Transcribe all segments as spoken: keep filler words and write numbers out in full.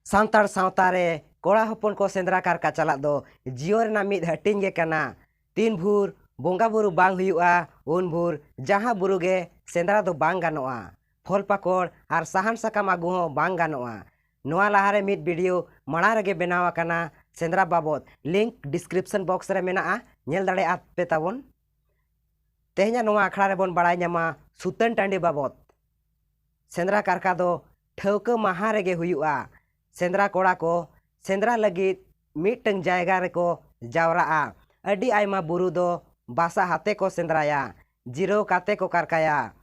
ᱥᱟᱱᱛᱟᱲ ᱥᱟᱶᱛᱟ ᱨᱮ ᱠᱚᱲᱟ ᱦᱚᱯᱚᱱ ᱠᱚ ᱥᱮᱸᱫᱽᱨᱟ ᱠᱟᱨᱠᱟ ᱪᱟᱞᱟᱜ ᱫᱚ ᱡᱤᱭᱚᱱ ᱨᱮᱱᱟᱜ ᱢᱤᱫ ᱦᱟᱹᱴᱤᱧ ᱜᱮ ᱠᱟᱱᱟ᱾ ᱛᱤᱱ ᱵᱷᱳᱨ ᱵᱚᱸᱜᱟ ᱵᱩᱨᱩ ᱵᱟᱝ ᱦᱩᱭᱩᱜᱼᱟ, ᱩᱱ ᱵᱷᱳᱨ ᱡᱟᱦᱟᱸ ᱵᱩᱨᱩ ᱜᱮ ᱥᱮᱸᱫᱽᱨᱟ ᱫᱚ ᱵᱟᱝ ᱜᱟᱱᱚᱜᱼᱟ᱾ ᱯᱷᱚᱞ ᱯᱟᱠᱚᱲ ᱟᱨ ᱥᱟᱦᱟᱱ ᱥᱟᱠᱟᱢ ᱟᱹᱜᱩ ᱦᱚᱸ ᱵᱟᱝ ᱜᱟᱱᱚᱜᱼᱟ᱾ ᱱᱚᱣᱟ ᱞᱟᱦᱟᱨᱮ ᱢᱤᱫ ᱵᱷᱤᱰᱤᱭᱳ ᱢᱟᱲᱟᱝ ᱨᱮᱜᱮ ᱵᱮᱱᱟᱣ ᱟᱠᱟᱱᱟ ᱥᱮᱸᱫᱽᱨᱟ ᱵᱟᱵᱚᱫ, ᱞᱤᱝᱠ ᱰᱤᱥᱠᱨᱤᱯᱥᱚᱱ ᱵᱚᱠᱥ ᱨᱮ ᱢᱮᱱᱟᱜᱼᱟ, ᱧᱮᱞ ᱫᱟᱲᱮᱭᱟᱜᱼᱟ ᱯᱮ ᱛᱟᱵᱚᱱ᱾ ᱛᱮᱦᱮᱧᱟᱜ ᱱᱚᱣᱟ ᱟᱠᱷᱲᱟ ᱨᱮᱵᱚᱱ ᱵᱟᱲᱟᱭ ᱧᱟᱢᱟ ᱥᱩᱛᱟᱹᱱ ᱴᱟᱺᱰᱤ ᱵᱟᱵᱚᱫ᱾ ᱥᱮᱸᱫᱽᱨᱟ ᱠᱟᱨᱠᱟ ᱫᱚ ᱴᱷᱟᱹᱣᱠᱟᱹ ᱢᱟᱦᱟ ᱨᱮᱜᱮ ᱦᱩᱭᱩᱜᱼᱟ᱾ ᱥᱮᱸᱫᱽᱨᱟ ᱠᱚᱲᱟ ᱠᱚ ᱥᱮᱸᱫᱽᱨᱟ ᱞᱟᱹᱜᱤᱫ ᱢᱤᱫᱴᱟᱹᱝ ᱡᱟᱭᱜᱟ ᱨᱮᱠᱚ ᱡᱟᱣᱨᱟᱜᱼᱟ᱾ ᱟᱹᱰᱤ ᱟᱭᱢᱟ ᱵᱩᱨᱩ ᱫᱚ ᱵᱟᱥᱟ ᱦᱟᱛᱮ ᱠᱚ ᱥᱮᱸᱫᱽᱨᱟᱭᱟ, ᱡᱤᱨᱟᱹᱣ ᱠᱟᱛᱮ ᱠᱚ ᱠᱟᱨᱠᱟᱭᱟ᱾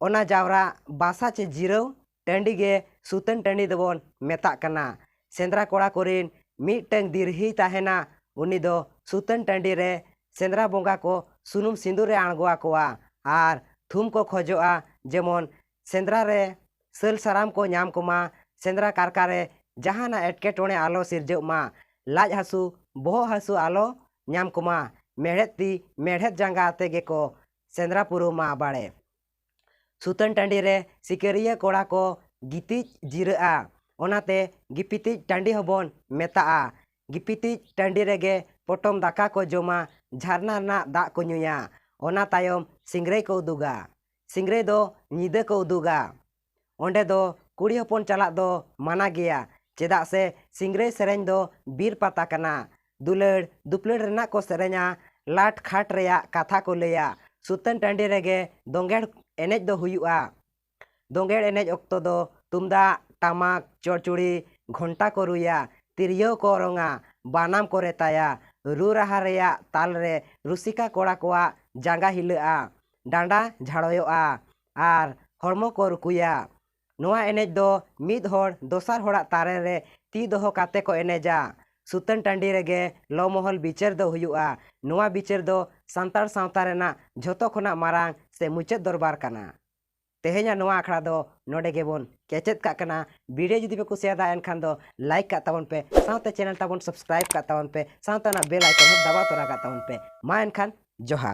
ᱚᱱᱟ ᱡᱟᱣᱨᱟ ᱵᱟᱥᱟ ᱪᱮ ᱡᱤᱨᱟᱹᱣ ᱴᱟᱺᱰᱤ ᱜᱮ ᱥᱩᱛᱟᱹᱱ ᱴᱟᱺᱰᱤ ᱫᱚᱵᱚᱱ ᱢᱮᱛᱟᱜ ᱠᱟᱱᱟ᱾ ᱥᱮᱸᱫᱽᱨᱟ ᱠᱚᱲᱟ ᱠᱚᱨᱮᱱ ᱢᱤᱫᱴᱟᱹᱝ ᱫᱤᱨᱦᱤᱭ ᱛᱟᱦᱮᱱᱟ, ᱩᱱᱤ ᱫᱚ ᱥᱩᱛᱟᱹᱱ ᱴᱟᱺᱰᱤ ᱨᱮ ᱥᱮᱸᱫᱽᱨᱟ ᱵᱚᱸᱜᱟ ᱠᱚ ᱥᱩᱱᱩᱢ ᱥᱤᱸᱫᱩᱨ ᱮ ᱟᱬᱜᱚ ᱟᱠᱚᱣᱟ ᱟᱨ ᱛᱷᱩᱢ ᱠᱚ ᱠᱷᱚᱡᱚᱜᱼᱟ, ᱡᱮᱢᱚᱱ ᱥᱮᱸᱫᱽᱨᱟ ᱨᱮ ᱥᱟᱹᱞ ᱥᱟᱨᱟᱢ ᱠᱚ ᱧᱟᱢ ᱠᱚᱢᱟ, ᱥᱮᱸᱫᱽᱨᱟ ᱠᱟᱨᱠᱟ ᱨᱮ ᱡᱟᱦᱟᱱᱟᱜ ᱮᱴᱠᱮᱴᱚᱬᱮ ᱟᱞᱚ ᱥᱤᱨᱡᱟᱹᱜ ᱢᱟ, ᱞᱟᱡ ᱦᱟᱹᱥᱩ, ᱵᱚᱦᱚᱜ ᱦᱟᱹᱥᱩ ᱟᱞᱚ ᱧᱟᱢ ᱠᱚᱢᱟ, ᱢᱮᱲᱦᱮᱫ ᱛᱤ ᱢᱮᱲᱦᱮᱫ ᱡᱟᱸᱜᱟ ᱟᱛᱮ ᱜᱮᱠᱚ ᱥᱮᱸᱫᱽᱨᱟ ᱯᱩᱨᱟᱹᱣ ᱢᱟ ᱵᱟᱲᱮ᱾ ᱥᱩᱛᱟᱹᱱ ᱴᱟᱺᱰᱤ ᱨᱮ ᱥᱤᱠᱟᱹᱨᱤᱭᱟᱹ ᱠᱚᱲᱟ ᱠᱚ ᱜᱤᱛᱤᱡ ᱡᱤᱨᱟᱹᱜᱼᱟ, ᱚᱱᱟᱛᱮ ᱜᱤᱯᱤᱛᱤᱡ ᱴᱟᱺᱰᱤ ᱦᱚᱸᱵᱚᱱ ᱢᱮᱛᱟᱜᱼᱟ᱾ ᱜᱤᱯᱤᱛᱤᱡ ᱴᱟᱺᱰᱤ ᱨᱮᱜᱮ ᱯᱚᱴᱚᱢ ᱫᱟᱠᱟ ᱠᱚ ᱡᱚᱢᱟ, ᱡᱷᱟᱨᱱᱟ ᱨᱮᱱᱟᱜ ᱫᱟᱜ ᱠᱚ ᱧᱩᱭᱟ᱾ ᱚᱱᱟ ᱛᱟᱭᱚᱢ ᱥᱤᱝᱨᱟᱹᱭ ᱠᱚ ᱩᱫᱩᱜᱟ᱾ ᱥᱤᱝᱨᱟᱹᱭ ᱫᱚ ᱧᱤᱫᱟᱹ ᱠᱚ ᱩᱫᱩᱜᱟ᱾ ᱚᱸᱰᱮ ᱫᱚ ᱠᱩᱲᱤ ᱦᱚᱯᱚᱱ ᱪᱟᱞᱟᱜ ᱫᱚ ᱢᱟᱱᱟ ᱜᱮᱭᱟ, ᱪᱮᱫᱟᱜ ᱥᱮ ᱥᱤᱝᱨᱟᱹᱭ ᱥᱮᱨᱮᱧ ᱫᱚ ᱵᱤᱨ ᱯᱟᱛᱟ ᱠᱟᱱᱟ᱾ ᱫᱩᱞᱟᱹᱲ ᱫᱩᱯᱞᱟᱹᱲ ᱨᱮᱱᱟᱜ ᱠᱚ ᱥᱮᱨᱮᱧᱟ, ᱞᱟᱴ ᱠᱷᱟᱴ ᱨᱮᱭᱟᱜ ᱠᱟᱛᱷᱟ ᱠᱚ ᱞᱟᱹᱭᱟ᱾ ᱥᱩᱛᱟᱹᱱ ᱴᱟᱺᱰᱤ ᱨᱮᱜᱮ ᱫᱚᱝᱜᱮᱲ ᱮᱱᱮᱡ ᱫᱚ ᱦᱩᱭᱩᱜᱼᱟ᱾ ᱫᱚᱝᱜᱮᱲ ᱮᱱᱮᱡ ᱚᱠᱛᱚ ᱫᱚ ᱛᱩᱢᱫᱟᱜ, ᱴᱟᱢᱟᱠ, ᱪᱚᱲᱪᱩᱲᱤ, ᱜᱷᱚᱱᱴᱟ ᱠᱚ ᱨᱩᱭᱟ, ᱛᱤᱨᱭᱳ ᱠᱚ ᱚᱨᱚᱝᱟ, ᱵᱟᱱᱟᱢ ᱠᱚ ᱨᱮᱛᱟᱭᱟ᱾ ᱨᱩ ᱨᱟᱦᱟ ᱨᱮᱭᱟᱜ ᱛᱟᱞ ᱨᱮ ᱨᱩᱥᱤᱠᱟ ᱠᱚᱲᱟ ᱠᱚᱣᱟᱜ ᱡᱟᱸᱜᱟ ᱦᱤᱞᱟᱹᱜᱼᱟ, ᱰᱟᱸᱰᱟ ᱡᱷᱟᱲᱚᱭᱚᱜᱼᱟ ᱟᱨ ᱦᱚᱲᱢᱚ ᱠᱚ ᱨᱩᱠᱩᱭᱟ᱾ ᱱᱚᱣᱟ ᱮᱱᱮᱡ ᱫᱚ ᱢᱤᱫ ᱦᱚᱲ ᱫᱚᱥᱟᱨ ᱦᱚᱲᱟᱜ ᱛᱟᱨᱮᱱ ᱨᱮ ᱛᱤ ᱫᱚᱦᱚ ᱠᱟᱛᱮ ᱠᱚ ᱮᱱᱮᱡᱟ᱾ ᱥᱩᱛᱟᱹᱱ ᱴᱟᱺᱰᱤ ᱨᱮᱜᱮ ᱞᱚ ᱢᱚᱦᱚᱞ ᱵᱤᱪᱟᱹᱨ ᱫᱚ ᱦᱩᱭᱩᱜᱼᱟ᱾ ᱱᱚᱣᱟ ᱵᱤᱪᱟᱹᱨ ᱫᱚ ᱥᱟᱱᱛᱟᱲ ᱥᱟᱶᱛᱟ ᱨᱮᱱᱟᱜ ᱡᱷᱚᱛᱚ ᱠᱷᱚᱱᱟᱜ ᱢᱟᱨᱟᱝ ᱥᱮ ᱢᱩᱪᱟᱹᱫ ᱫᱚᱨᱵᱟᱨ ᱠᱟᱱᱟ᱾ ᱛᱮᱦᱮᱧᱟᱜ ᱱᱚᱣᱟ ᱟᱠᱷᱲᱟ ᱫᱚ ᱱᱚᱰᱮ ᱜᱮᱵᱚᱱ ᱠᱮᱪᱮᱫ ᱠᱟᱜ ᱠᱟᱱᱟ᱾ ᱵᱷᱤᱰᱤᱭᱳ ᱡᱩᱫᱤ ᱯᱮ ᱠᱩᱥᱤᱭᱟᱫᱟ, ᱮᱱᱠᱷᱟᱱ ᱫᱚ ᱞᱟᱭᱤᱠ ᱠᱟᱜ ᱛᱟᱵᱚᱱ ᱯᱮ, ᱥᱟᱶᱛᱮ ᱪᱮᱱᱮᱞ ᱛᱟᱵᱚᱱ ᱥᱟᱵᱥᱠᱨᱟᱭᱤᱵ ᱠᱟᱜ ᱛᱟᱵᱚᱱ ᱯᱮ, ᱥᱟᱶᱛᱮ ᱚᱱᱟ ᱵᱮᱞ ᱟᱭᱠᱚᱱ ᱦᱚᱸ ᱫᱟᱵᱟᱣ ᱛᱚᱨᱟ ᱠᱟᱜ ᱛᱟᱵᱚᱱ ᱯᱮ᱾ ᱢᱟ ᱮᱱᱠᱷᱟᱱ ᱡᱚᱦᱟᱨ᱾